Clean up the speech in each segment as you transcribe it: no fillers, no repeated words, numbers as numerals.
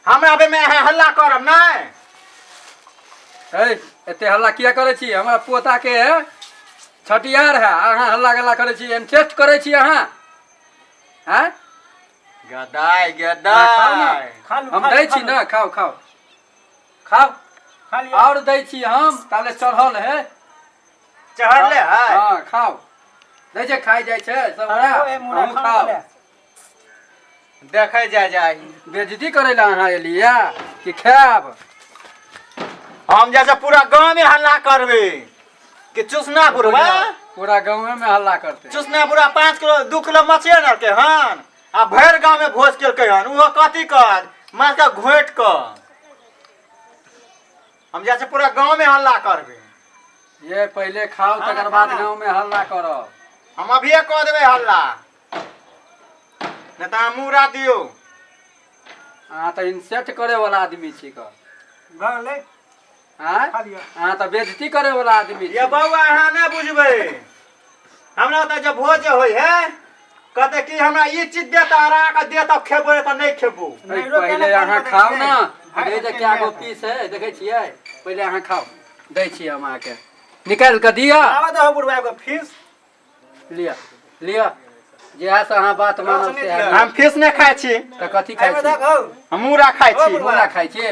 हमरा बेर में अहाँ हल्ला करब नहि। है, एते हल्ला किया करै छी? हमरा पोता के छठियार है, अहाँ हल्ला गल्ला करै छी, इंटरेस्ट करै छी अहाँ। हैं? गदाय अहाँ खाउ ने। गदाय। खा लू। हम खा लू, दै खा छी लू। ने, खाउ खाउ खाउ। खा लिअ। आओर दै छी हम, ताले चढ़ल है। चढ़ले है। हाँ, खाउ। दै छै, खाइ जाइ छै सब गोरा। खाओ, ए, मुरा अहूँ खाओ खाउ। ले। देखै जाय जाय। बेजती करै लए अहाँ एलियै कि खायब? हम जैसे पूरा गांव में हल्ला करबे कि चुसना बुढ़वा। पूरा गाँवे में हल्ला करते। चुसना बुढ़ा 5 किलो 2 किलो मछली आनलकै हन आ भरि गांव में भोज केलकै हन। ओहो कथी कर माछ के घोटि कऽ। हम जैसे पूरा गांव में हल्ला करबे। ये पहिले खाओ, खाना, तकर बाद खाना। गाँव में हल्ला करब। हम अभिये कऽ देबै हल्ला, नहि तऽ अहाँ मुँह रा दियौ। अहाँ तऽ इंसल्ट करे वाला आदमी छी कऽ। भऽ गेलै। आँय? खा लिअ। अहाँ तऽ बेइज्जती करे वाला आदमी छी। ये बौआ, अहाँ नहि बुझबै। हमरा ओतऽ जे भोज होइ है, कहते कि हमरा ई चीज दे तऽ अरा कऽ दे तब खेबो, नहि तऽ नहि खेबो। ऐ, नैरो पहिले केना अहाँ फोन खाउ करै ने। छियै? अरे जे क्या गो पीस है देखै छियै? पहिले अहाँ खाउ, दै छियै हम अहाँके निकालि कऽ दिअ। आबऽ दहो बुढ़वा एगो फीस। लिअ लिअ, जएह से अहाँ बात मानब से। हम फीस नहि खाइ छी। तऽ कथी खाइ एहिमे छी? देखौ। हम मूड़ा खाइ छी। मूड़ा खाइ छी?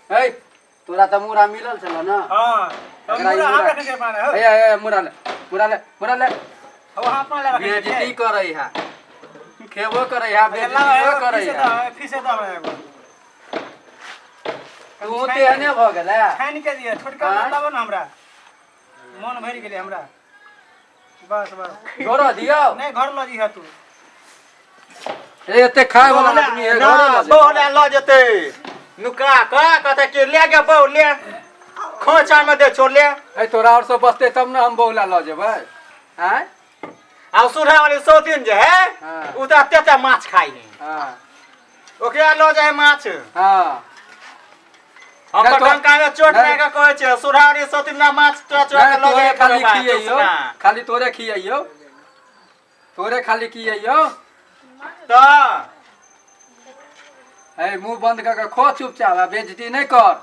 है, तोरा तऽ मूड़ा मिलल छल ने? हाँ, तऽ एकरा ई मुरा हम मूड़ा- रखने छियै अपना लए, हौ। हे हे, मूड़ा ले, मूड़ा ले, मूड़ा ले। हौ, अहाँ अपना लए रखने छियै। बेइज्जती करै है, खेबो करै है, अच्छा, लाउ, बेइज्जतियो एगो करै फीसे है। दहो, फीसे दहो हमरा एगो। तू तेहने भऽ गेलै। छानि के दिअ, छोटका आँय? लाबऽ ने हमरा। मन भरि गेलै हमरा। बस बस। घोड़ा दियौ। नहि, घर लऽ जइहऽ तू। ए, एते खाय वाला आदमी है, घरे लऽ जेबै। बहु लऽ जेतै नुका कऽ, कहतै कि ले गे बहु ले, खोचा में दे छोड़ ले। ए, तोरा और सब बचतै तब ने हम बहुला लऽ जेबै। आँय? आ सुरहा वाली सौतीन जे है, उ तऽ एते एते माछ खाइ है। ओकरा लऽ जाइ माछ। हम नहि तऽ डंका में चोट नहि। मारि कऽ कहै छियै, सुरहा वाली सौतीन ना माछ चोरा चोरा नहि कऽ लऽ तोरे जाइ खाली बुढ़बा, खियैयौ। चुसना। खाली तोरे खियैयौ, तोरे खाली खियैयौ। तऽ ए, मुंह बंद कऽ के खो चुपचाप आ बेइज्जती नहि कर।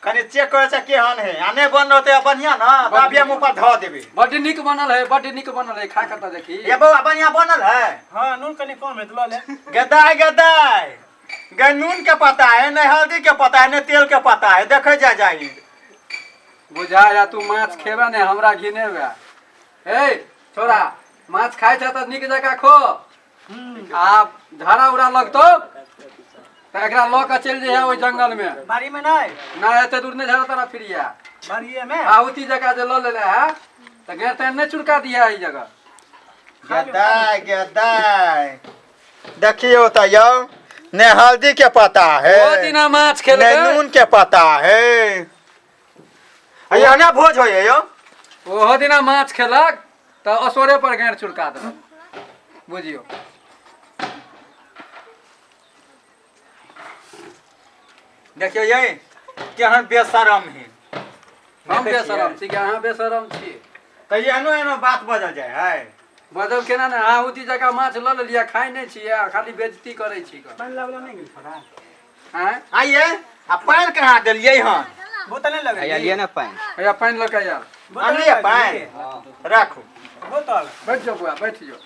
कनि चेक करै छै केहन है, आ नहि बन रहतै बढ़िया ने तऽ अभिये मुँह पर धऽ देबै। बड्ड नीक बनल है, बड्ड नीक बनल है। खा कऽ तऽ देखी। ये बौआ, बढ़िया बनल है? हाँ, नून कनि कम है तऽ लऽ ले। गदाय गदाय गे, नून के पता है नहीं, हल्दी के पता है नहीं, तेल के पता है, देखे जा जाई। बुझा या तू माछ खेबे ने, हमरा घिनेबे। ए छोरा, माछ खाइ छ तऽ नीक जकाँ खो। आ झाड़ा उड़ा लगतौ तऽ एकरा लऽ कऽ चलि जइहे ओहि जंगल मे। बाड़ी में नहीं? ना, एते दूर नहि झाड़ा तारा फिरिया। बाड़िए में। आहुति जकाँ जे लऽ लेले है तऽ घेर तेर नहि चुरका दिहे एहि जगह। गदाय गदाय, देखियौ तऽ यौ, ने हल्दी के पता है, ओ दिना माछ ने खेलकै। नून के पता है। एहने भोज होइए यौ? ओहो दिना माछ खेलक तऽ असोरे पर घेर चुरका देलक, बुझियौ। देखियौ ये केहन बेशरम है। हम देखै छियै? बेशरम छी कि अहाँ बेशरम छी? तऽ एहनो एहनो बात बजल जाइ है? बजल केना ने? अहाँ उती जकाँ माछ लऽ लेलियै, खाइ नहि छियै आ खाली बेइज्जती करै छी कऽ। पानि लाबला नहि गेल छोड़ा? आँय? आइए, आ पानि कहाँ देलियै हन? बोतल नहि लगेली? आइए ने पानि। हैया पानि लऽ कऽ आयल। बोतल आनलियै नहि पानि? लगेली? राखू। बोतल। बैठ जाओ बुआ, बैठ जाओ।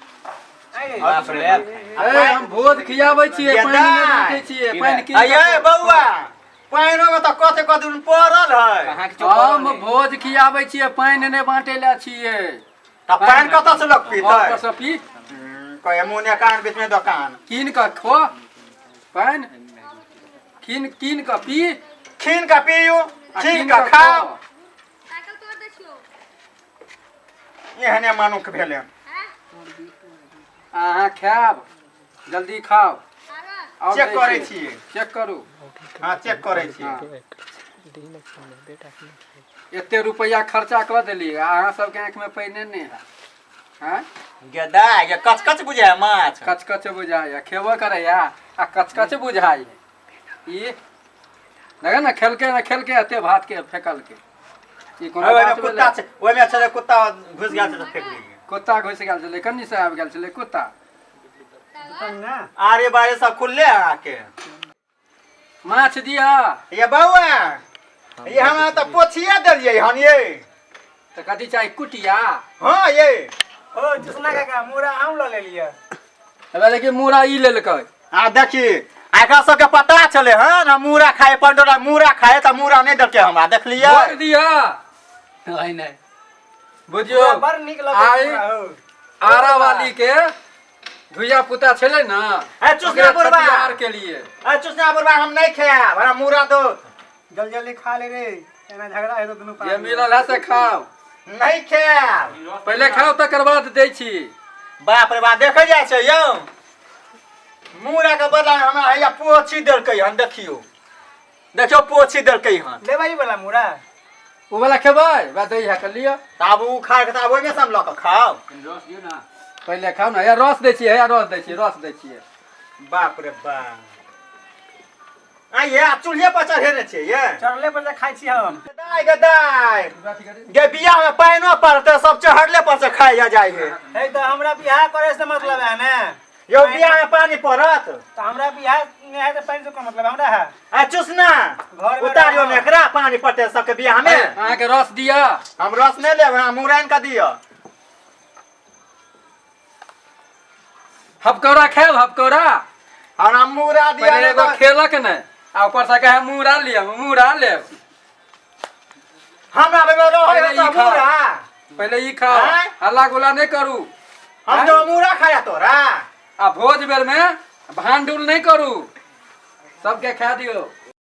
आइ बाप रे। ए, हम भोज खियाबै छियै, पानि नहि बाँटै छियै। पानि की? आइए बौआ, पानिओ में तऽ कते कते दिन पड़ल है। कहाँ के? हम भोज खियाबै छियै, पानि नहि बाँटै लए छियै। तऽ पानि कतऽ से लोक पीतै? घर पर से पी। कहे मुने कान बीच में दोकान। कीन कऽ खो पानि, कीन कीन कऽ पी। खीन कऽ पियू, आ खीन कऽ खाउ। साइकिल तोड़ दै छियौ। एहने मनुख भेलै। अहाँ खायब, जल्दी खाउ। आओर चेक दै करै छियै। छियै। चेक करू। हँ, चेक करै छियै। हँ। एते रुपैआ खर्चा कऽ देलियै आ अहाँ सबके आँखिमे पानिए नहि है? आँय? गेदा ये कच कच बुझाय माछ। कचकच बुझाइए, खेबो करैया आ कचकच बुझाइए। ई देखे ने, खेलकै ने खेलकै, एते भात के फेकलकै। ई कोनो ओहिमे बात भेलै? कुत्ता छै, ओहिमे छलै कुत्ता, घुसि गेल छै तऽ फेक देलियै। कुत्ता घुसि गेल छलै? कन्नी से आबि गेल छलै कुत्ता? दुकान ना। आरे बारे सब खुलले है अहाँके। माछ दिया। ये बौआ, ये हमरा तऽ पोछिए देलियै हन ये। तऽ कथी चाही, कुटिया? हँ ये। ओ चुसना काका, मुरा आम लऽ लेलियै। हेबे देखी, मूड़ा ई लेलकै। आ देखी, एकरा सबके पता चले हन हम मूड़ा खाए पंडोरा मूड़ा खाए तऽ मूड़ा नहि देलकै हमरा, देखलियै? भोर दिया नहीं नहीं, बुझियो। मुरा बड़ नीक लगै आइ मुरा हौ। आरा वाली के धुइया पुता छलै ने, ए चुसना ओकरा बुढ़बा। छठिहार के लिए। ए चुसना बुढ़बा, हम नहि खायब, हमरा मूड़ा दो। जल्दी जल्दी खा ले रे, एना झगड़ा हेतौ दुनू जे प्राणी। मिलल है से खाओ। नहि खायब। पहिले खाओ, तकर बाद दै छी। बाप रे बाप, देखै जाइ छै यौ, मूड़ा के बदला हमरा हैया पोछी देलकै हन। देखियौ देखियौ, पोछी देलकै हन। लेबै ई वाला मुरा? ओ वाला खेबै बा दै है के लिअ। तऽ आब ओ खाय के तऽ आब ओहिमे से हम लऽ कऽ खाउ। पहिले खाओ ने, हैया रस दै छियै, हैया रस दै छियै, रस दै छियै। बाप रे बाप, आ ये आ चूल्हे पर चढ़ेने छियै ये? चढ़ले पर जे खाइ छी हम। दाय गे दाय गे, बियाह में पानिओ पड़तै, सब चढ़ले पर से खाइ जाइ है। हे, तऽ हमरा बियाह करे से मतलब है ने? यौ, बियाह में पानि पड़त? तऽ हमरा बियाह नहि है तऽ पानि से कोन मतलब हमरा है? आ चुसना, घर में उतारियो रहब। ने एकरा, पानि पड़तै सबके बियाह में। अहाँके रस दिअ। हम रस नहि लेब, हमरा मुरैन के दिअ। हपकौड़ा खायब, हपकौड़ा? हमरा मुरा दिअ। पहिले एगो नहि तऽ खेलक नहि आ ऊपर से कहे मुड़ा लिअ, मुड़ा लेब। हमरा बेगर रहै पहिले तऽ ई खाउ। मुरा पहिले ई खाओ। आँय? हल्ला गुल्ला नहि करू। हम तो मुरा खाया तोरा। आ भोज बेर में भांडुल नहि करू, सबके खा दियौ।